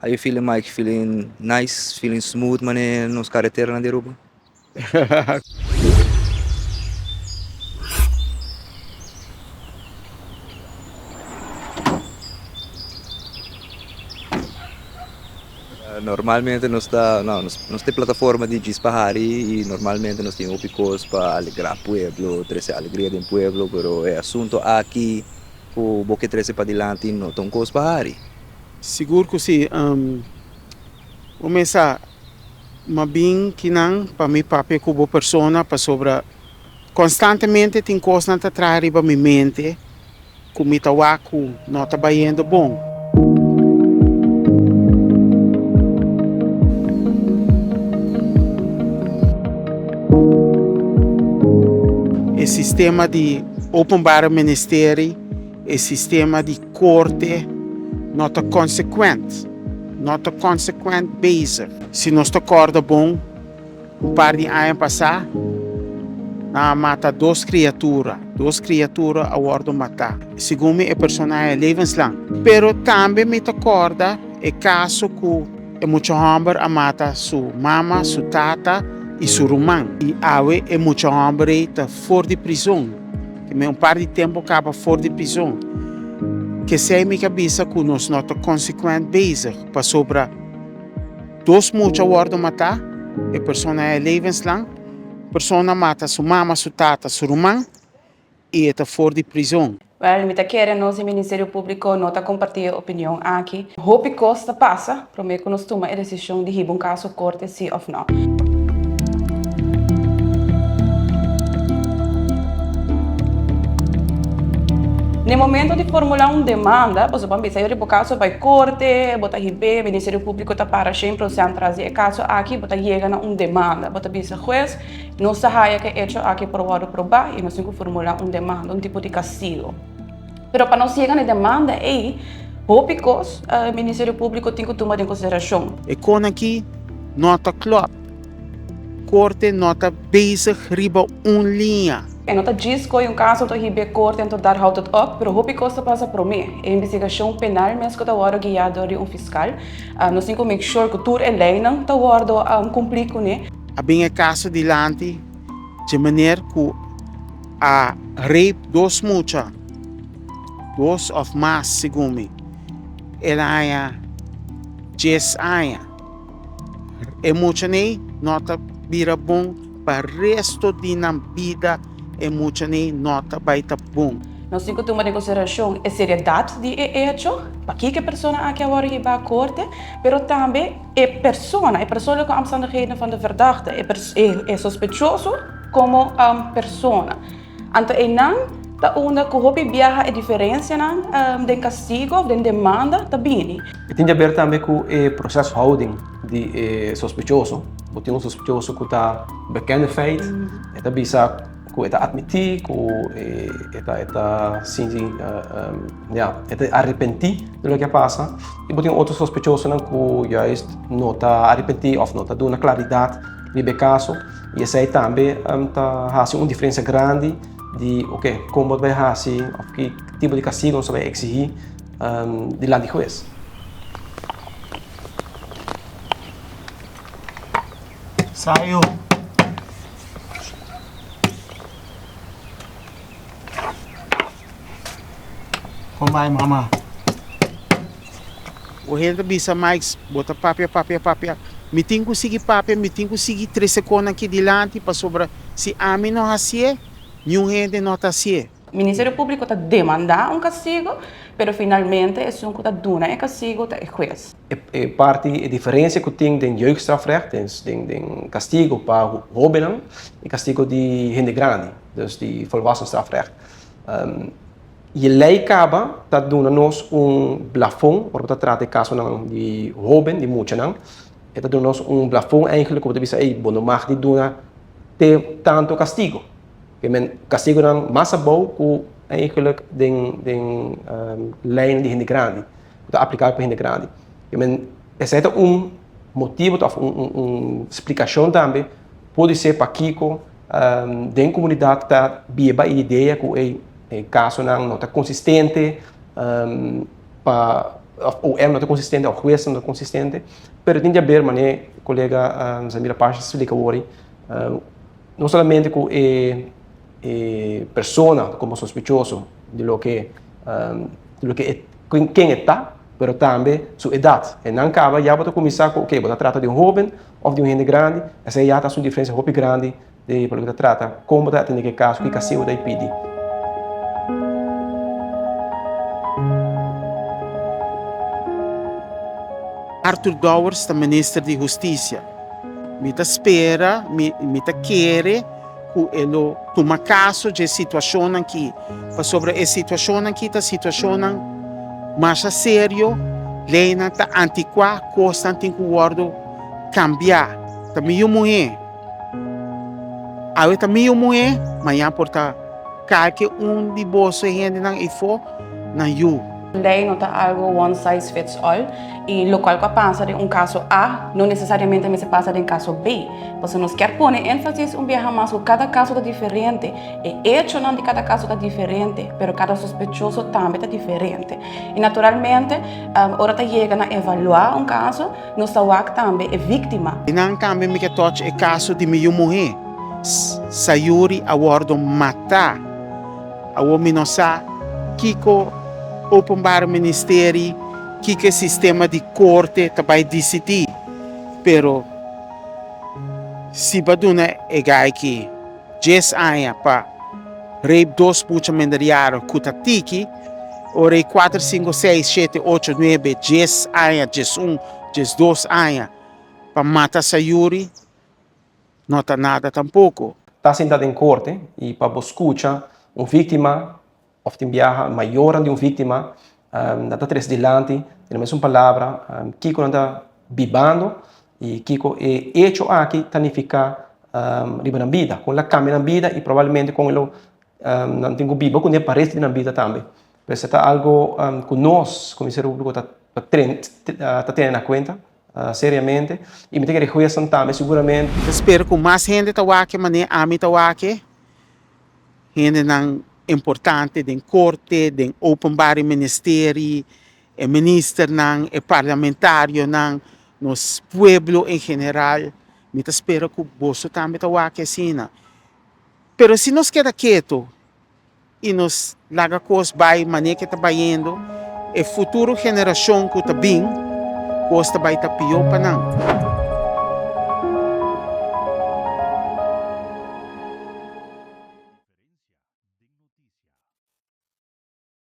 How you feeling Mike? Feeling nice? Feeling smooth mane nos carreteranan di Aruba? Normalmente nos ta no nos tin plataforma di Djis pa Hari y normalmente nos tin hopi cos pa alegra pueblo, trece alegria den pueblo, pero e asunto aki cu bo ke trece padilanti no ta un cos pa hari. Sigur cu si. Bo mesa ma bin kinan pa mi papia cu bo persona pasobra constantemente tin cosnan ta traha riba mi mente cu mi ta wak cu no ta bayendo bon. E sistema di Openbare Ministerie, e sistema di corte no ta consequent, no ta consequent bezig. Si nos ta corda bon, Un par di aña pasá, nan a mata dos kriatura. Dos kriatura a wòrdu matá. Segun mi e persona a haña levenslang. Pero tambe mi ta kòrda e kaso ku e mucha hòmber a mata su mama, su tata i su ruman. I awe e mucha hòmber ei ta for di prizon. Ke un par di tempu kaba for di prizon. Kesei mi ka bisa ku nos no ta konsekuent bezig pasobra. Dos mucha wordo mata, e persona e levenslang, persona mata su mama, su tata, su ruman y e ta for di prizon. Wel, mi ta kere nos di Ministerio Publico no ta comparti e opinion aki. Hopi cos ta pasa prome cu nos tuma e decision di hiba un caso corte si of no. Na e momento di formula un demanda, boso por bisa, Yori, bo caso bai corte, bo ta hib'é, Ministerio Publico ta para shen procent tras di e caso aki, bo ta yega na un demanda. Bo ta bisa hues, nos ta haya cu e hecho aki por wordo proba y nos tin cu formula un demanda, un tipo di castigo. Pero pa nos yega na e demanda ey, hopi cos Ministerio Publico tin cu tuma den consideracion. E con aki no ta klop. Korte no ta bezig riba un liña. E no ta djis koe un kaso ta hib'é korte anto daar houdt het op, pero hopi kos ta pasa promé. E investigashon penal mes ku ta wòrdu guiá dor di un fiskal. Nos tin ku make sure ku tur e leinan ta wòrdu kumplí kuné. A bin e kaso dilanti dje meneer ku a rape dos mucha, dos òf mas segun mi. El a haña djes aña. E muchaney no ta bira bon pa resto di nan bida e muchaney no ta bai ta bon. Nos tin ku tuma den konsiderashon e seriedat di e echo, pakiko e persona aki a wòrdu hibá korte, pero tambe e persona, e persoonlijke omstandigheden van de verdachte, e sospechoso komo persona. Anto einan ta unda ku hopi biaha e diferensianan den kastigo of den demanda ta bini. E tin di haber tambe ku e proseshouding di e sospechoso. Bo tin un sospechoso ku ta bekende feit, e ta bisa ku e ta atmití ku e ta e ta sinti ya e ta arepentí di loke a pasa. I bo tin otro sospechosonan ku juist no ta arepentí òf no ta duna klaridat riba e kaso. I esei tambe ta hasi un diferensia grandi di oke kon bo ta bai hasi òf ki tipo di kastigo nos ta bai eksihí dilanti di hues. Sayo. Kon bai mama? O hende ta bisa Mike, bo ta papia, papia, papia. Mi tin ku sigui papia, mi tin ku sigui trese konan aki dilanti pasobra si ami no hasié, niun hende no ta hasié. Ministerio Públiko ta demandá un kastigo, pero finalmente esun ku ta duna e kastigo ta e hues. E parti, e diferensia ku tin den jeugdstrafrecht, den den kastigo pa hóbennan i kastigo di hende grandi, dus di volwassenstrafrecht. E lei kaba ta duna nos un blafon ora bo ta trata e kasonan di hóben, di muchanan, e ta duna nos un blafon eigenlijk ku bo ta bisa ey bo no mag di duna te tantu kastigo. Ke men kastigonan mas abou ku eigenlijk den den leinan di hende grandi, ku ta aplikabel pa hende grandi. Ke men esei ta un motibu òf un un splikashon tambe pudi ser pakiko Den komunidat ta biba e idea ku e kasonan no ta konsistente pa Of OM no ta konsistente of huesnan no ta konsistente, pero tin di haber manera kolega Zamira Pasha a splika awor, no solamente ku e e persona komo sospechoso di loke di loke e ken e ta, pero tambe su edat. E nan kaba ya bo ta kuminsá ku oke bo ta trata di un hoben of di un hende grandi, esei ya ta hasi un diferensia hopi grandi di pa loke ta trata kon bo ta atende ku e kaso, ki kastigo bo ta pidi. Arthur Dowers ta minister di Hustisia. Mi ta spera, mi mi ta kere ku e lo tuma kaso dje situashonnan ki, pasobra e situashonnan ki ta situashonnan masha serio, leinan ta antikuá, kosnan tin ku wòrdu kambiá. Ta mi yu muhé. Awe ta mi yu muhé, mañan por ta kalke un di boso hendenan eifó nan yu. Lei no ta algo one size fits all y locual cu a pasa den un caso A no necesariamente mester pasa den caso B. Pasobra nos kier pone enfasis un biaha mas cu cada caso ta diferente, e hechonan di cada caso ta diferente, pero cada sospechoso tambe ta diferente. Y naturalmente ora ta yega na evalua un caso nos ta wak tambe e victima. Nan tambe mi ke touch e caso di mi yu muhe, Sayuri a wordo mata. Awor mi no sa kiko Openbaar Ministerie, kiko e sistema di korte ta bai disidí, pero si bo a duna e gai ki djes aña pa rape dos mucha minderjaren ku ta tiki, ora e kuater, sinku, seis, shete, ocho, nuebe, djes aña, djesun, djesdos aña pa mata Sayuri, No ta nada tampoko. Ta sinta den korte i pa bo skucha un víktima òf tin biaha mayornan di un víktima nan ta trese dilanti den e mesun palabra kiko nan ta bibando i kiko e echo aki ta nifiká riba nan bida, kon lo kambia nan bida i probablemente kon lo nan tin ku biba kuné pa resto di nan bida tambe. Pues e ta algo ku nos komo Ministerio Públiko ta ta tene na kuenta. Seriamente. I mi ta kere huesnan tambe seguramente. Mi ta spera ku mas hende ta wak e manera ami ta wak e. Hendenan importante den korte, den openbare ministerie, e ministernan, e parlamentarionan, nos pueblo en general. Mi ta spera ku boso tambe ta wak e asina. Pero si nos keda ketu i nos laga kos bai manera ke ta bayendo, e futuro generashon ku ta bin, kos ta bai ta pió pa nan.